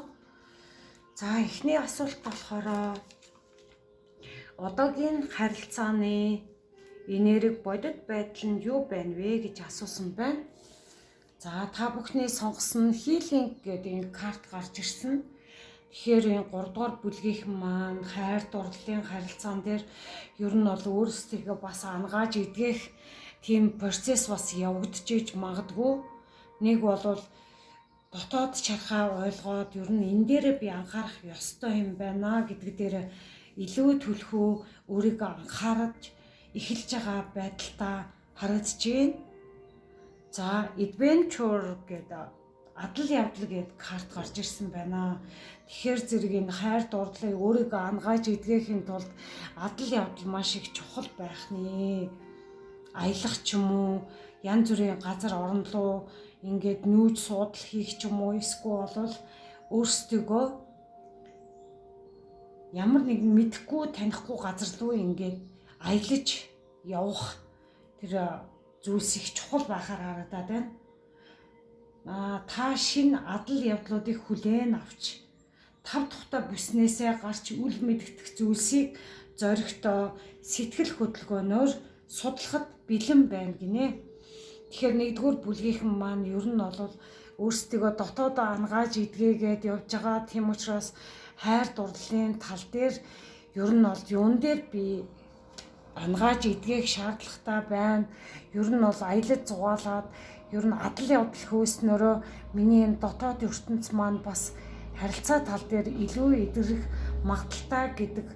За эхний асуулт болохоор Одоогийн харилцааны энерги бодит байдал нь юу байна вэ гэж асуусан байна. За, та бүхний сонгосон healing гэдэг энэ карт гарч ирсэн. Тэгэхээр энэ 3 дугаар бүлгийнхэн маань хайр дурлалын харилцаан дээр ер нь бол өөрсдийгөө бас ангааж эдгэх тийм процесс бас явагдчихэж магадгүй. Нэг бол дотоод чархаа ойлгоод ер нь энэ дээрээ би анхаарах ёстой юм байна гэдэг дээр илүү түлхүү өөрийгөө анхаарч эхэлж байгаа байдалтай харагдаж байна. За, adventure гэдэг, адал явдал гээд карт гарч ирсэн байна. Тэгэхээр зэрэг энэ хайр дурлалыг өөрийгөө ангааж эдгэхийн тулд адал явдал маш их чухал байх нэ. Аялах ч юм уу, янз бүрийн газар орон руу ингээд нүүж суудал хийх ч юм уу, эсвэл бол өөрсдийгөө ямар нэгэн мэдэхгүй танихгүй газар руу ингээд аялаж явах тэр зүйлс их чухал байхаар харагдаад байна. Та шинэ адал явдлуудыг хүлээн авч тав тухтай бүснээсээ гарч үл мэдэгдэх зүйлсийг зоригтой сэтгэл хөдөлгөөнөөр судлахад бэлэн байна гинэ. Тэгэхээр нэгдүгээр бүлгийнхэн маань ер нь бол өөрсдийгөө дотоодоо ангааж эдгээгээд явж байгаа. Тийм учраас хайр дурлалын тал дээр ер нь бол юун дээр би ангааж эдгээх шаардлагатай байна. Ер нь бол аялаж зугаалаад ер нь адал явдал хөөснөрөө миний энэ дотоод ертөнц маань бас харилцаа тал дээр илүү эдгэрэх магадлалтай гэдэг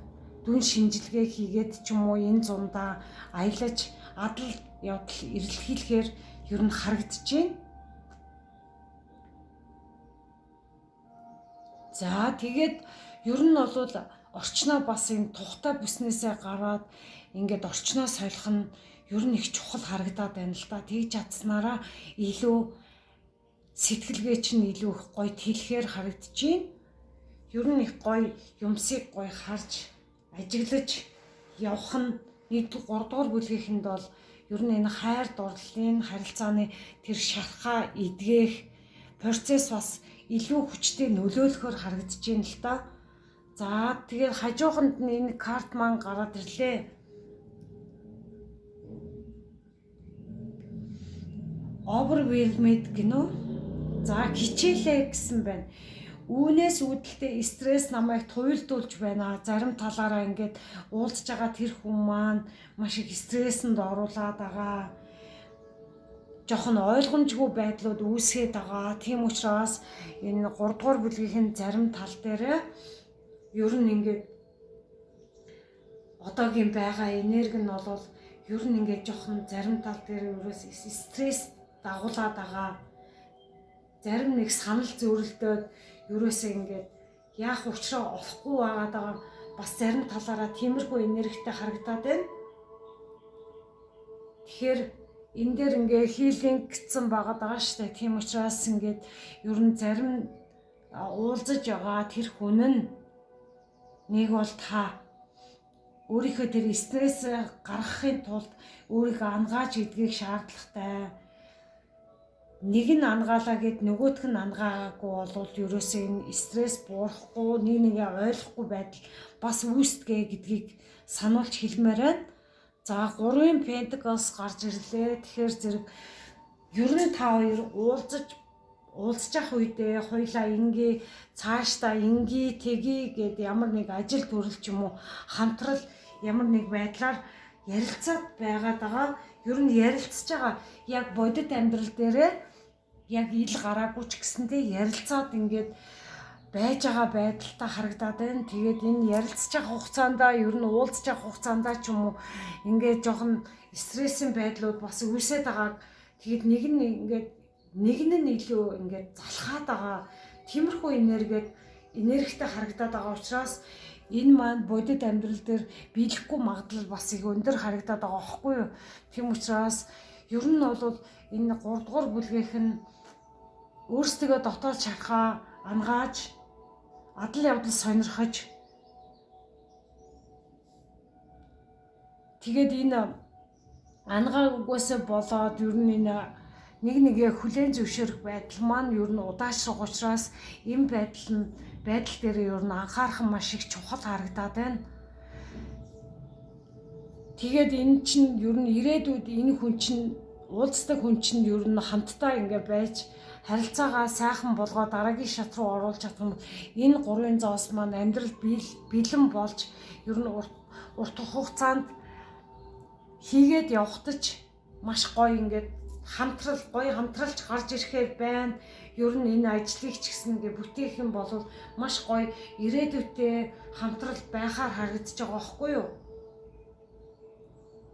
дүн шинжилгээ хийгээд ч юм уу, энэ зундаа аялаж адал явдал эрэлхийлэхээр ер нь харагдаж байна. За, тэгээд ер нь бол орчноо бас энэ тухтай бүснээсээ гараад ингээд орчноо солих нь ер нь их чухал харагдаад байна л да. Тэгж чадсанараа илүү сэтгэлгээ чинь илүү их гоё тэлэхээр харагдаж байна. Ер нь их гоё юмсыг гоё харж ажиглаж явах нь 1 3 дугаар бүлгийнхэнд бол ер нь энэ хайр дурлалын харилцааны тэр шархаа эдгээх процесс бас илүү хүчтэй нөлөөлөхөөр харагдаж байна л да. За, тэгээд хажууханд нь энэ карт маань гараад ирлээ. Overwhelmed гинөө. За, хичээлээ гэсэн байна. Үүнээс үүдэлтэй стресс намайг туйлдуулж байна. Зарим талаараа ингээд уулзж байгаа тэр хүн маань маш их стрессэнд оруулаад байгаа. Жохон ойлгомжгүй байдлууд үүсгээд байгаа. Тийм учраас энэ 3 дугаар бүлгийнхэн зарим тал дээр ер нь ингээд одоогийн байгаа энерги нь бол ер нь ингээд жохон зарим тал дээр ерөөс стресс дагуулад байгаа. Зарим нэг санал зөрөлдөөд ерөөсөө ингээд яах учраа олохгүй байгаад байгаа, бас зарим талаараа тиймэрхүү энергитэй харагдаад байна. Тэгэхээр энэ дээр ингээ healing гэсэн байгаад байгаа шүү дээ. Тийм учраас ингээд ер нь зарим уулзаж байгаа тэр хүн нь нэг бол та өөрийнхөө тэр стресс гаргахын тулд өөрийгөө ангааж эдгэх шаардлагатай. Нэг нь ангаалаа гэд нөгөөх нь ангаагүй бол ерөөсөө энэ стресс буурахгүй, нэг нэгээ ойлгохгүй байдал бас үүсдэгэ гэдгийг сануулж хэлмээр байна. За, гурвын Pentacles гарч ирлээ. Тэгэхээр зэрэг ер нь та хоёр уулзах үедээ хоёлаа ингээ цаашдаа ингээ тэгье гэд ямар нэг ажил төрөл ч юм уу, хамтрал ямар нэг байдлаар ярилцаад байгаад байгаа. Ер нь ярилцж байгаа, яг бодит амьдрал дээрээ яг ил гараагүй ч гэсэндээ ярилцаад ингээд байж байгаа байдалтай харагдаад байна. Тэгээд энэ ярилцж байгаа хугацаанд, ер нь уулзж байгаа хугацаанд ч юм уу, ингээд жоохон стрессийн байдлууд бас үүсээд байгааг, тэгээд нэг нь ингээд нэг нь илүү ингээд залхаад байгаа тиймэрхүү энергитэй харагдаад байгаа учраас энэ маань бодит амьдрал дээр биелэхгүй магадлал бас их өндөр харагдаад байгаа байхгүй юу. Тийм учраас ер нь бол энэ 3 дугаар бүлгийнх нь өөрсдөө дотоод шархаа ангааж, адал явдал сонирхож, тэгээд энэ ангаагүйсээ болоод ер нь энэ нэг нэгээ хүлээн зөвшөөрөх байдал маань ер нь удаашрах учраас энэ байдал нь байдал дээр ер нь анхаарах нь маш их чухал харагдаад байна. Тэгээд энэ чинь ер нь ирээдүйд энэ хүн чинь уулздаг хүн чинь ер нь хамтдаа ингээ байж харилцаагаа сайхан болгоо дараагийн шат руу оруулж чадах юм. Энэ гурвын зоос маань амьдрал бэлэн болж ер нь урт хугацаанд хийгээд явахад ч маш гоё ингээд хамтрал гоё хамтралж гарч ирэхээр байна. Ер нь энэ ажлыг ч гэсэн ингээ бүтээх юм бол маш гоё ирээдүйдээ хамтрал байхаар харагдаж байгаа байхгүй юу?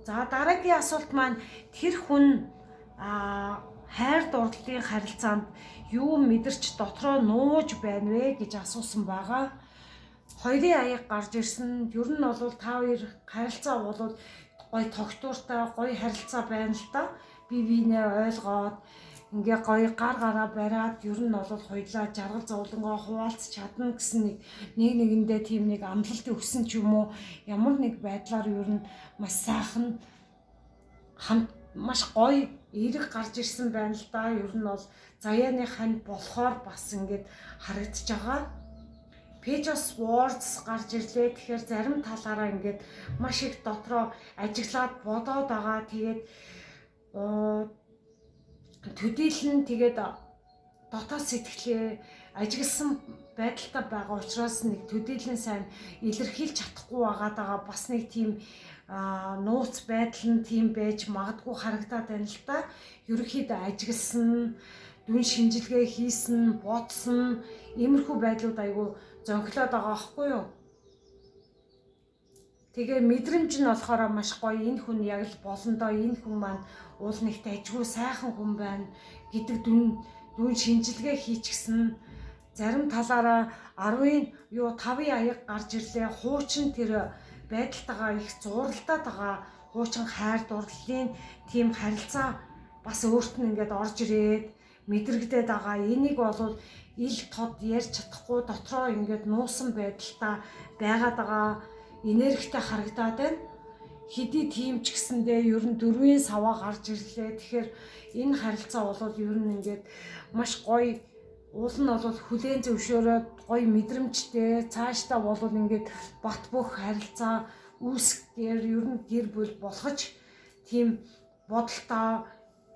За, дараагийн асуулт маань тэр хүн хайр дурлалын харилцаанд юу мэдэрч дотроо нууж байна вэ гэж асуусан байгаа. Хоёрын аяг гарч ирсэн. Ер нь бол та хоёр харилцаа бол гоё тогтвортой, гоё харилцаа байна л да. Би биенээ ойлгоод ингээ гоё гар гараа бариад ер нь бол хоёлаа жаргал зовлонгоо хуваалцах чадна гэсэн нэг нэгэндээ тийм нэг амлалт өгсөн ч юм уу, ямар нэг байдлаар ер нь маш сайхан хамт маш гоё эерэг гарч ирсэн байна л да. Ер нь бол заяаны хань болохоор бас ингээд харагдаж байгаа. Page of Swords гарч ирлээ. Тэгэхээр зарим талаараа ингээд маш их дотроо ажиглаад бодоод байгаа. Тэгээд төдийлөн тэгээд дотоод сэтгэлээ ажигласан байдалтай байгаа учраас нэг төдийлөн сайн илэрхийлж чадахгүй байгаад байгаа, бас нэг тийм нууц байдал нь тийм байж магадгүй харагдаад байна л да. Ерөнхийдөө ажигласан, дүн шинжилгээ хийсэн, бодсон иймэрхүү байдлууд айгүй зөнхлөөд байгаа байхгүй юу? Тэгээ мэдрэмж нь болохоор маш гоё, энэ хүн яг л болондоо, энэ хүн маань уул нэгт ажгүй сайхан хүн байна гэдэг дүн шинжилгээ хийчихсэн. Зарим талаараа 10-ын юу 5-ын аяг гарч ирлээ. Хуучин тэр байдалтайгаа их зууралдаад байгаа хуучин хайр дурлалын тийм харилцаа бас өөрт нь ингээд орж ирээд мэдрэгдээд байгаа. Энийг бол ил тод ярьж чадахгүй дотроо ингээд нуусан байдалтай байгаад байгаа энергитэй харагдаад байна. Хэдий тийм ч гэсэндээ ер нь дөрвийн саваа гарч ирлээ. Тэгэхээр энэ харилцаа бол ер нь ингээд маш гоё, уул нь бол хүлээн зөвшөөрөөд гоё мэдрэмжтэй, цаашдаа бол ингээд бат бөх харилцаа үүсгээр ер нь гэр бүл болгож тийм бодолтой,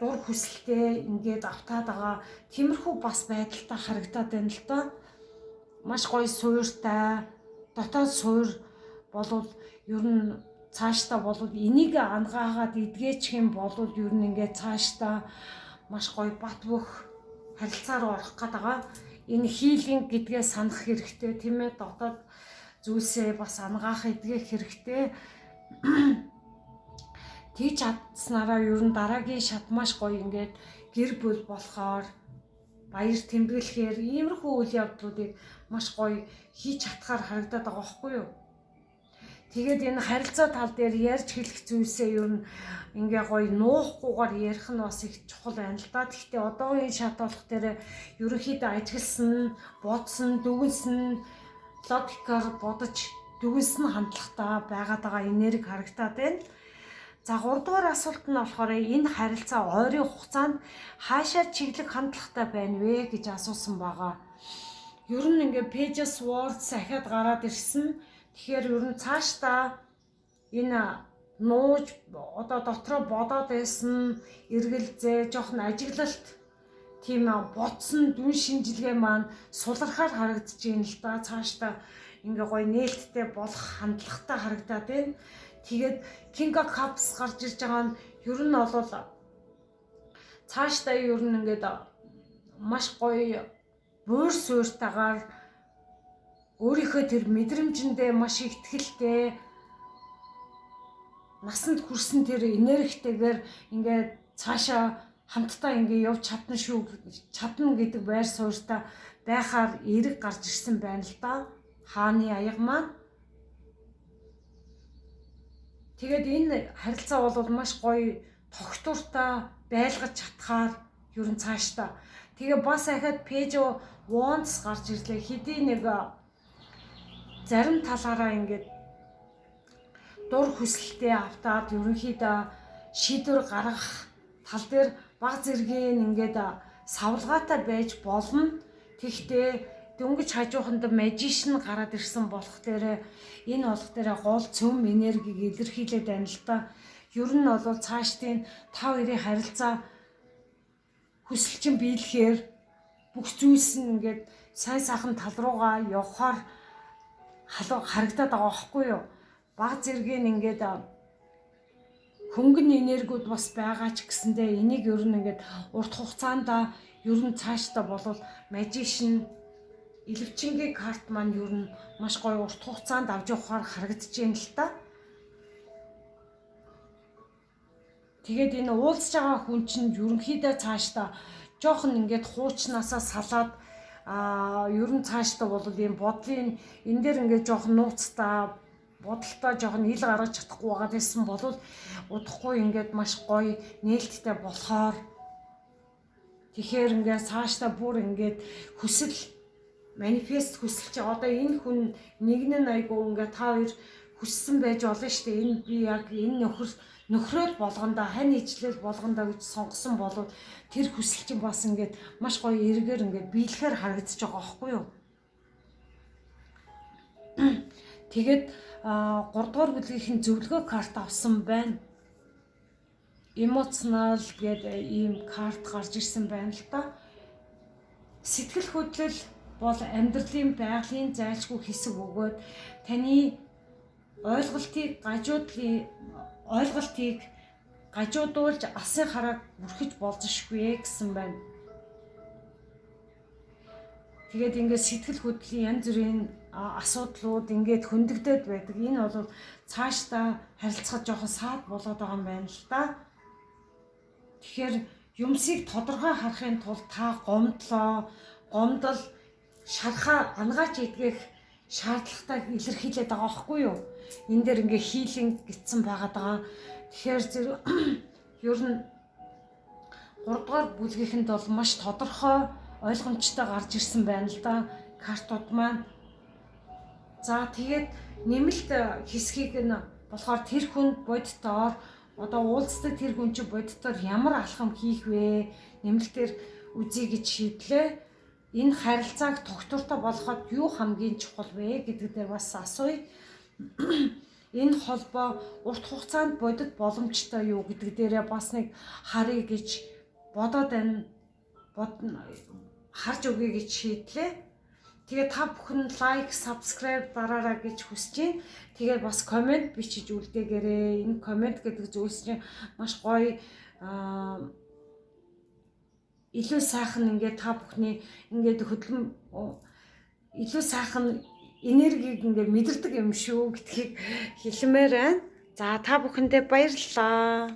дур хүсэлтэй ингээд автаад байгаа тиймэрхүү бас байдалтай харагдаад байна л доо. Маш гоё суйртай, дотоод суур болвол ер нь цаашдаа болвол энийг ангаагаад эдгээчих юм бол ер нь ингээд цаашдаа маш гоё бат бөх харилцаа руу орох гээд байгаа. Энэ healing гэдгээ санах хэрэгтэй, тийм ээ, дотоод зүйлсээ бас ангаах, эдгэх хэрэгтэй. Тэгж чадсанараа ер нь дараагийн шат маш гоё ингээд гэр бүл болохоор баяр тэмдэглэхээр иймэрхүү үйл явдлуудыг маш гоё хийж чадхаар харагдаад байгаа байхгүй юу? Тэгээд энэ харилцаа тал дээр ярьж хэлэх зүйлсээ ер нь ингээ гоё нуухгүйгээр ярих нь бас их чухал байна л да. Гэхдээ одоогийн шат болох дээр ерөнхийдөө ажигласан, бодсон, дүгнсэн, логикоор бодож дүгнсэн хандлагатай байгаад байгаа энерги харагдаад байна. За, 3 дугаар асуулт нь болохоор энэ харилцаа ойрын хугацаанд хаашаа чиглэх хандлагатай байна вэ гэж асуусан байгаа. Ер нь ингээ Page of Swords ахиад гараад ирсэн. Тэгэхээр ер нь цаашдаа энэ нууж одоо дотроо бодоод байсан эргэлзээ, жоохон ажиглалт, тийм бодсон дүн шинжилгээ маань сулархаар харагдаж байна л да. Цаашдаа ингээ гоё нээлттэй болох хандлагатай харагдаад байна. Тэгээд King of Cups гарч ирж байгаа нь ер нь бол цаашдаа ер нь ингээд маш гоё буур суурьтайгаар, өөрийнхөө тэр мэдрэмжэндээ маш их итгэлтэй, насанд хүрсэн тэр энергитэйгээр ингээд цаашаа хамтдаа ингээ явж чадна шүү, чадна гэдэг байр суурьтай байхаар эерэг гарч ирсэн байна л да. Хааны аяга маань. Тэгээд энэ харилцаа бол маш гоё тогтвортой байлгаж чадхаар ер нь цаашдаа. Тэгээ бас ахаад Page of Wands гарч ирлээ. Хэдий нэг зарим талаараа ингээд дур хүсэлтэд автаад ерөнхийдөө шийдвэр гаргах тал дээр баг зэргийн ингээд савлгаатай байж болно. Тэгэхдээ Дөнгөж хажууханд magician гараад ирсэн болох дээр, энэ болох дээр гол цөм энергийг илэрхийлээд байна л да. Ер нь бол цаашдын та хоёрын харилцаа хүсэл чинь биелэхээр бүх зүйлс нь ингээд сайн сайхан тал руугаа явхаар харагдаад байгаа байхгүй юу? Баг зэргийн ингээд хөнгөн энергиуд бас байгаа ч гэсэндээ энийг ер нь ингээд урт хугацаанд ер нь цаашдаа болвол magician, элэвчингийн карт маань ер нь маш гоё урт хугацаанд авч явахаар харагдаж байна л та. Тэгээд энэ уулзж байгаа хүн чинь ерөнхийдөө цаашдаа жоохон ингээд хуучнаасаа салаад, ер нь цаашдаа бол ийм бодлын энэ дээр ингээд жоохон нууцтай бодолтой жоохон ил гаргаж чадахгүй байгаа гэсэн бол удахгүй ингээд маш гоё нээлттэй болохоор, тэгэхээр ингээд цаашдаа бүр ингээд хүсэл, манифест хүсэл чи одоо энэ хүн нэг нь айгу ингээд та хоёр хүссэн байж болно шүү дээ. Энэ би яг энэ нөхрөөл болгондоо, хань ижлэл болгондоо гэж сонгосон болов тэр хүсэл чинь бас ингээд маш гоё эргээр ингээд биелэхээр харагдаж байгаа байхгүй юу? Тэгээд 3 дугаар бүлгийнхэн зөвлөгөө карт авсан байна. Emotional гэдэг ийм карт гарч ирсэн байна л да. Сэтгэл хөдлөл бол амьдралын байгалийн зайлшгүй хэсэг бөгөөд таны ойлголтыг гажуудуулж алсын харааг бүрхэж болзошгүй гэсэн байна. Тэгээд ингээд сэтгэл хөдлөлийн янз бүрийн асуудлууд ингээд хөндөгдөд байдаг. Энэ бол цаашдаа харилцахад жоохон саад болоод байгаа юм байна л да. Тэгэхээр юмсыг тодорхой харахын тулд та гомдол, шархаа ангаач эдгэх шаардлагатай илэрхийлээд байгаа байхгүй юу? Энэ дээр ингээ healing гэсэн байгаад байгаа. Тэгэхээр зэрэг ер нь 3 дугаар бүлгийнхэнд бол маш тодорхой ойлгомжтой гарч ирсэн байна л да картууд маань. За, тэгээд нэмэлт хэсгийг нь болохоор тэр хүн бодитоор, одоо уулздаг тэр хүн чинь бодитоор ямар алхам хийх вэ? Нэмэлтээр үзье гэж шийдлээ. Энэ харилцааг тогтвортой болгоход юу хамгийн чухал вэ гэдэг дээр бас асууя. Энэ холбоо урт хугацаанд бодит боломжтой юу гэдэг дээрээ бас нэг харъя гэж бодоод байна. Харж өгье гэж шийдлээ. Тэгээ та бүхэн like, subscribe дараарай гэж хүсэж байна. Тэгээд бас comment бичиж үлдээгээрэй. Энэ comment гэдэг зүйлс чинь маш гоё, илүү сайхан ингээд та бүхний ингээд хөдөлмөр илүү сайхан энергийг ингээд мэдэрдэг юм шүү гэдгийг хэлмээр байна. За, та бүхэндээ баярлалаа.